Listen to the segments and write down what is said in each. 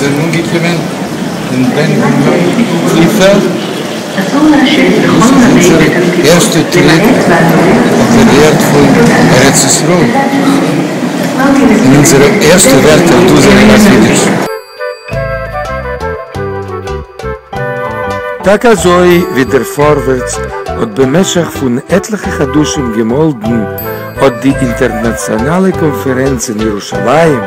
זענען אנגעקומען אין בן גוריון פליפעלד. דאס איז אונזער ערשטע טריט אויף דער ערד פון ארץ ישראל, און אונזערע ערשטע ווערטער דא זענען אויף אידיש. טאקע אזוי ווי דער פארווערטס האט במשך פון עטליכע חדשים געמאלדן, האט די אינטערנאציאנאלע קאנפערענץ אין ירושלים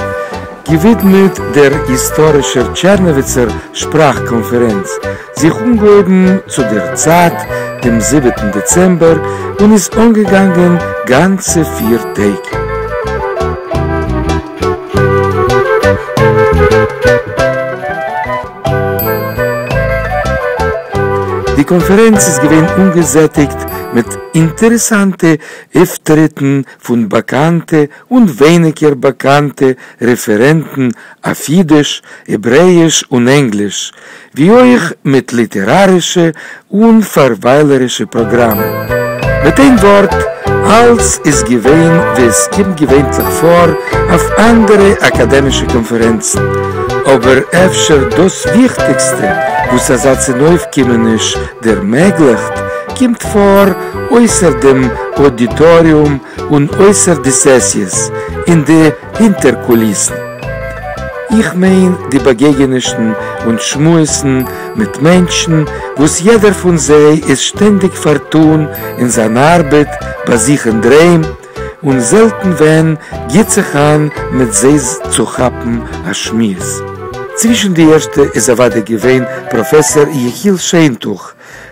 געווידמעט דער היסטארישער טשערנאוויצער שפראך קאנפערענץ, זיך אנגעהויבן צו דער צייט דעם זיבעטן דעצעמבער און איז אנגעגאנגען גאנצע פיר טעג. די קאנפערענץ איז געווען אנגעזעטיגט מיט אינטערעסאנטע אויפטריטן פון באקאנטע און ווייניגער באקאנטע רעפערענטן אויף אידיש, העברעאיש און ענגליש, ווי אויך מיט ליטערארישע און פארוויילערישע פראגראמען. מיט איין ווארט, אלץ איז געווען ווי עס קומט געווענטליך פאר אויף אנדערע אקאדעמישע קאנפערענצן, אבער אפשר דאס וויכטיגסטע וואס אזא צונויפקומעניש דערמעגליכט, קומט פאר אויסער דעם אודיטאריום און אויסער די סעסיעס, אין די הינטער-קוליסן. איך מיין די באגעגענישן און שמועסן מיט מענטשן וואס יעדער פון זיי איז שטענדיג פארטון אין זיין ארבעט ביי זיך אינדרהיים, און זעלטן ווען גיט זיך איין מיט זיי צו כאפן א שמועס. צווישן די ערשטע איז אוודאי געווען פראפעסאר יחיאל שיינטוך,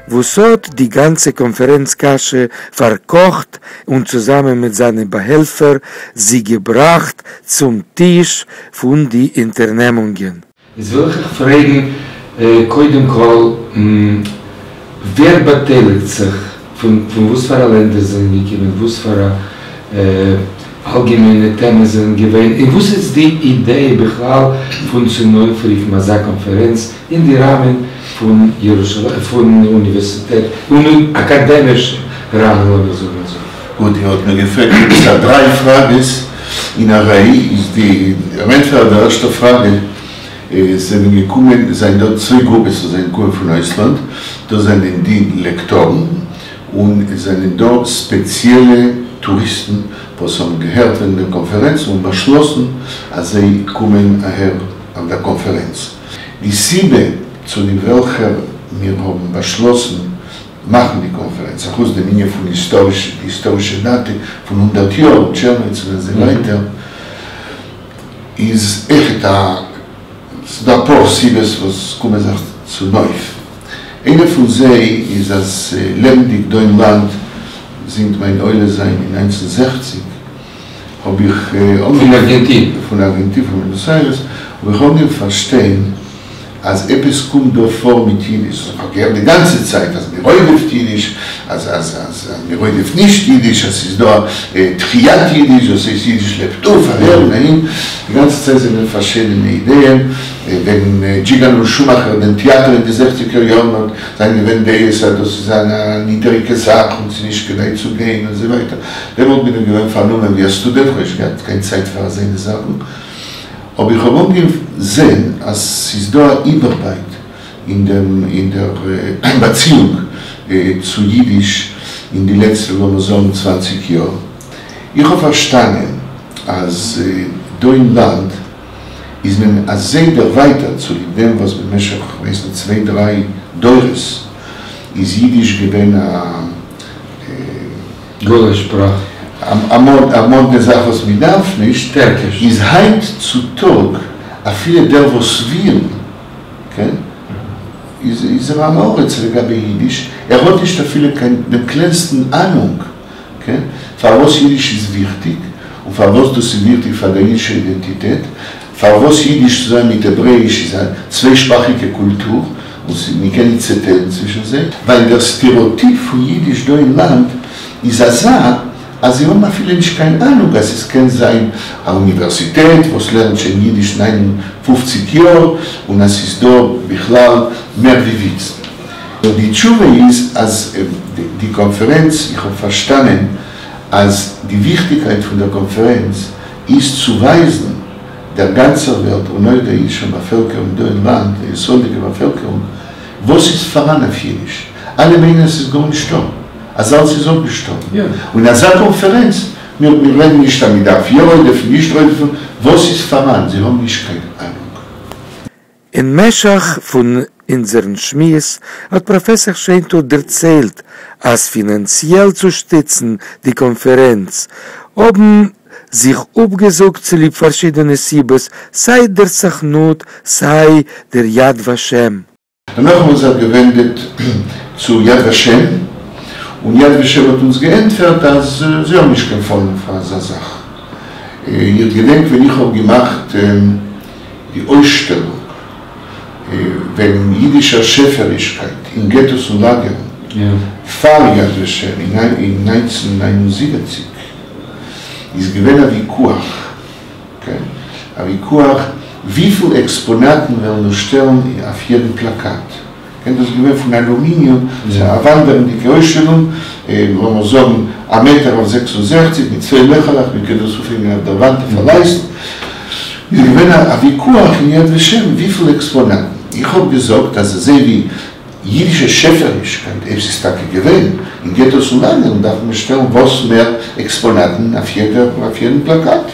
וואס האט די גאנצע קאנפערענץ קאשע פארקאכט און צוזאמען מיט זיינע באהעלפער זי געבראכט צום טיש פון די אונטערנעמונגען. איז וויל איך אייך פרעגן קודם כל ווער באטייליגט זיך, פון וואס פאר א לענדער זענען געקומען, וואס פאר א אלגעמיינע טעמעס זענען געווען, און וואס איז די אידעע בכלל פון צונויפרופן אזא קאנפערענץ אין די ראמען פון ירושלים, פון אוניווערסיטעט, און אקאדעמישע ראמען לאמיר זאגן אזוי. גוט, איר האט מיר געפרעגט עפעס א דריי פראגעס אין א ריי, איז די ענטפער אויף דער ערשטער פראגע, עס זענען געקומען, עס זענען דא צוויי גרופעס וואס זענען געקומען פון אויסלאנד, דאס זענען די לעקטארן, און עס זענען דא ספעציעלע טוריסטן וואס האבן געהערט וועגן דעם קאנפערענץ און באשלאסן אז זיי קומען אהער אויף דער קאנפערענץ. די סיבה צוליב וועלכער מיר האבן באשלאסן מאכן די קאנפערענץ, אחוץ דעם ענין פון היסטאריש, די היסטארישע דאטע פון הונדערט יאר, טשערנאוויץ און אזוי ווייטער, איז עכט א, ס'דא אפאר סיבות וואס קומען זיך צונויף. איינע פון זיי איז אז לעבנדיג דא אין לאנד זינט מיין עולה זיין אין 1960, האב איך פון ארגענטין. פון ארגענטין, פון בוענאס איירעס, האב איך אנגעהויבן פארשטיין אז עפעס קומט דא פאר מיט אידיש, איך האב געהערט די גאנצע צייט אז מען רודפ'ט אידיש, אז אז אז מען רודפ'ט נישט אידיש, אז ס'איז דא תחיית אידיש, דאס הייסט אידיש לעבט אויף, אהער און אהין, די גאנצע צייט זענען פארשידענע אידעען וועגן דזשיגאן און שומאכער, דעם טעאטער אין די זעכציגער יארן האט זיין געווען דעות אז דאס איז א נידעריגע זאך און ס'איז נישט כדאי צו גיין און אזוי ווייטער, דעמאלט בין איך געווען פארנומען ווי א סטודענט, כ'האב נישט געהאט קיין צייט פאר אזוינע זאכן. אבער איך האב אנגעהויבן זען אז ס'איז דא א איבערבייט אין דעם אין דער באציאונג צו אידיש אין די לעצטע לאמיר זאגן 20 יאר. איך האב פארשטאנען אז דא אין לאנד איז מען אזוי דערווייטערט צוליב דעם וואס במשך כ'ווייס נישט צוויי דריי דורות איז אידיש געווען א גלות שפראך. א מאדנע זאך וואס מען דארף נישט, טערקיש. איז היינט צו טאג אפילו דער וואס וויל, כן, איז ער עם הארץ לגבי אידיש, ער האט נישט אפילו קיין דעם קלענסטן אהנונג, כן, פארוואס אידיש איז וויכטיג, און פארוואס דאס איז וויכטיג פאר דער אידישער אידענטיטעט, פארוואס אידיש צוזאמען מיט העברעאיש איז א צוויי-שפראכיגע קולטור, און מען קען נישט צעטיילן צווישן זיי, ווייל דער סטערעאטיפ פון אידיש דא אין לאנד איז אזא אז זיי האבן אפילו נישט קיין אהנונג אז עס קען זיין א אוניווערסיטעט וואס לערנט שוין אידיש 59 יאר און אז ס'איז דא בכלל מער ווי וויצן. און די תשובה איז אז די קאנפערענץ, איך האב פארשטאנען אז די וויכטיגקייט פון דער קאנפערענץ איז צו ווייזן דער גאנצער וועלט און אויך דער אידישער באפעלקערונג דא אין לאנד, דער ישראל'דיגער באפעלקערונג, וואס איז פאראן אויף אידיש? אלע מיינען אז ס'איז גארנישטא, אז אלץ איז אפגעשטארבן. און אזא קאנפערענץ, מיר מיר רעדן נישט אז מ'דארף יא רודפ'ן, נישט רודפ'ן, וואס איז פאראן? זיי האבן נישט קיין אנונג. אין משך פון אונזערן שמועס האט פראפעסאר שיינטאל דערציילט אז פינאנציעל צו שטיצן די קאנפערענץ האבן זיך אפגעזאגט צוליב פארשידענע סיבות סיי דער סוכנות סיי דער יד ושם. דערנאך האבן מיר זיך געווענדעט צו יד ושם, און יד ושם האט אונז געענטפערט אז זיי האבן נישט קיין פאנדן פאר אזא זאך. איך געדענק ווען איך האב געמאכט די אויסשטעלונג וועגן אידישער שעפערישקייט אין געטאס און לאגערן פאר יד ושם אין 1979, איז געווען א וויכוח, א וויכוח וויפיל עקספאנאטן וועלן מיר שטעלן אויף יעדן פלאקאט. כן, דאס איז געווען פון אלומיניום, ס'איז א וואנדערנדיגע אויסשטעלונג, לאמיר זאגן א מעטער אויף 66 מיט צוויי לעכעלעך, מען קען דאס אויפהענגען אויף דער וואנט אויף א לייסט. איז געווען א וויכוח אין יד ושם וויפיל עקספאנאטן. איך האב געזאגט אז אזוי ווי אידישע שעפערישקייט, אויב ס'איז טאקע געווען אין געטאס און לאגערן, דארף מען שטעלן וואס מער עקספאנאטן אויף יעדן פלאקאט.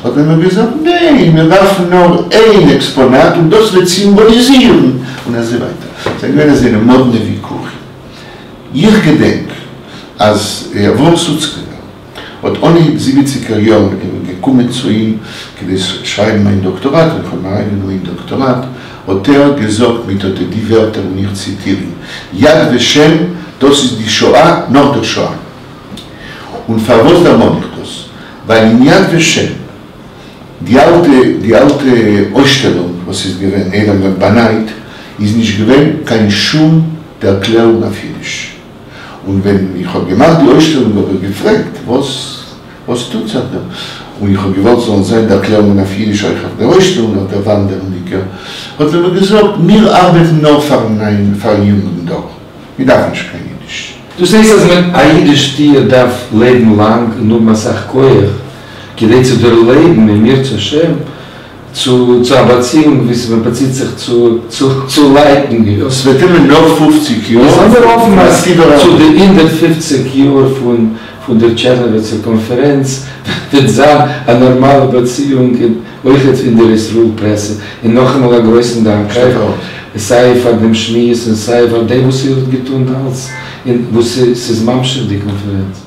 האט מען מיר געזאגט, ניין, מיר דארפן נאר איין עקספאנאט און דאס וועט סימבאליזירן, און אזוי ווייטער. ס'זענען געווען אזוינע מאדנע וויכוחים. איך געדענק אז אברהם סוצקעווער האט אנהייב זיבעציגער יארן ווען איך בין געקומען צו אים כדי שרייבן מיין דאקטאראט, און איך האב אים אריינגענומען אין דאקטאראט, האט ער געזאגט מיט אט די ווערטער און איך ציטיר אים, יד ושם, דאס איז די שואה נאך דער שואה. און פארוואס דערמאן איך דאס? ווייל אין יד ושם, די אלטע די אלטע אויסשטעלונג וואס איז געווען איידער מ'האט באנייט, איז נישט געווען קיין שום ערקלערונג אויף אידיש. און ווען איך האב געמאכט די אויסשטעלונג האב איך געפרעגט וואס וואס טוט זיך דא? און איך האב געוואלט ס'זאלן זיין ערקלערונגען אויף אידיש אויך אויף דער אויסשטעלונג אויף דער וואנדערנדיגער, האט מען מיר געזאגט מיר ארבעטן נאר פארן נייעם פארן יונגן דור, מיר דארפן נישט קיין אידיש. דאס הייסט אז מען א אידיש טיר דארף לעבן לאנג און האבן אסאך כח כדי צו דערלעבן אם ירצה השם צו צו א באציאונג ווי מען באציט זיך צו צו לייטן. ס'וועט נעמען נאך 50 יאר. איז לאמיר האפן אז צו די 150 יאר פון פון דער טשערנאוויצער קאנפערענץ וועט זיין א נארמאלע באציאונג אויכעט אין דער ישראל פרעסע. און נאכאמאל א גרויסן דאנק אייך סיי פאר דעם שמועס און סיי פאר דעם וואס איר האט געטאן אלץ און וואס ס'איז ממשיך די קאנפערענץ.